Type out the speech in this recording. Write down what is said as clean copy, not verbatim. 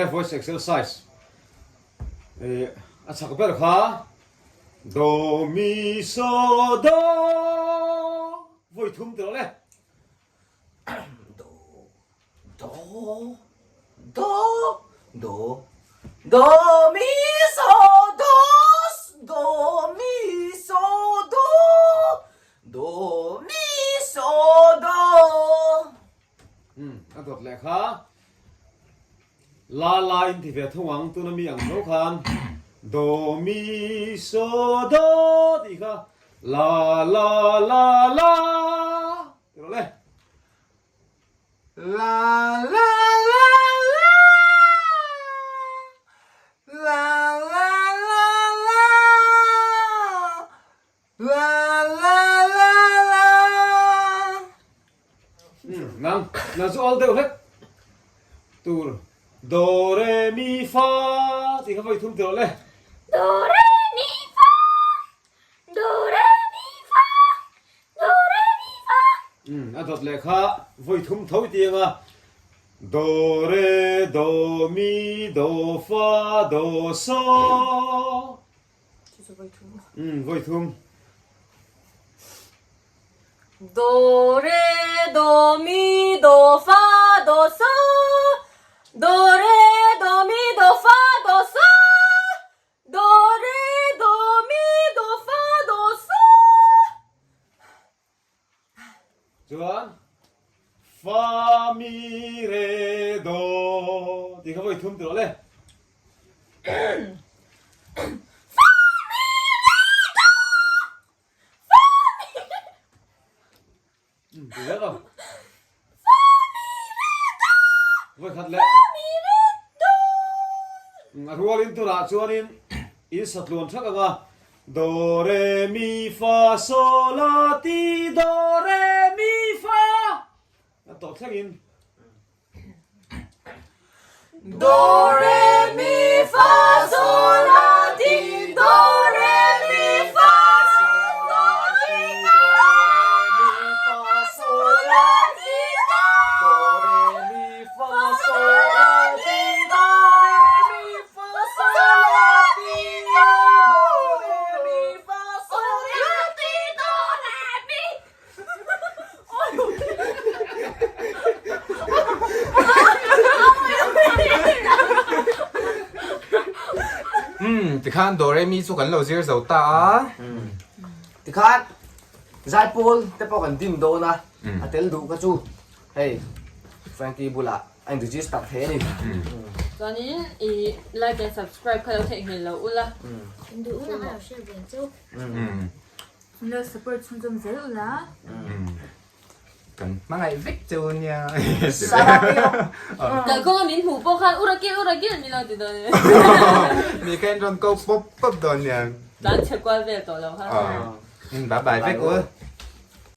voice exercise. A chak ber kha do mi so do vawi thum ti rawh le. Do do do do do mi so do do mi so do do mi so do. A dawt leh kha. La la in ti ve thung ang tuna mi ang tho khan do mi so do tih kha la la la la ti rawh le. La la la la la la la la la la la la. Nang nang chu awl deuh hlek tur do re mi fa tih kha vawi thum ti rawh le. Do re mi fa do re mi fa do re mi fa. A dawt leh kha vawi thum tho i ti ang a do re do mi do fa do so. Chu chu vawi thum. Vawi thum. Do re do mi do fa do so Do re do mi do fa do so Do re do mi do fa do so. Chuan fa mi re do tih kha vawi thum ti rawh le. Fa mi re do A rualin tunah chuanin in satluan thak ang a, Do re mi fa so la ti do re mi fa a tawh thlengin. Do re mi fa so la ti do re mi fa sol la ti do re mi fa sol la ti do re mi fa sol la ti do re mi fa sol la ti do re mi fa sol la ti do re mi. Umm tikhan Do Re Mi chu kan lo zir zo ta a. Tikhan Zaipawl te pawh kan din dawn a, a tel duh kha chu hei Frankie bulah a in register thei a ni. Chuanin i like and subscribe kha lo theihnghilh lo ula. Duh hunah a lo hriat ve ang chu. Min lo support chhunzawm zel ula. Kan hmangaih vek cheu nia. Kalkawnga min hmuh pawh khan Urakil Urakil min lo ti dawn nia. Mi kha in rawn ko pawp pawp dawn nia. Tlan chhe kual vel tawh lo kha. Bye bye vek u.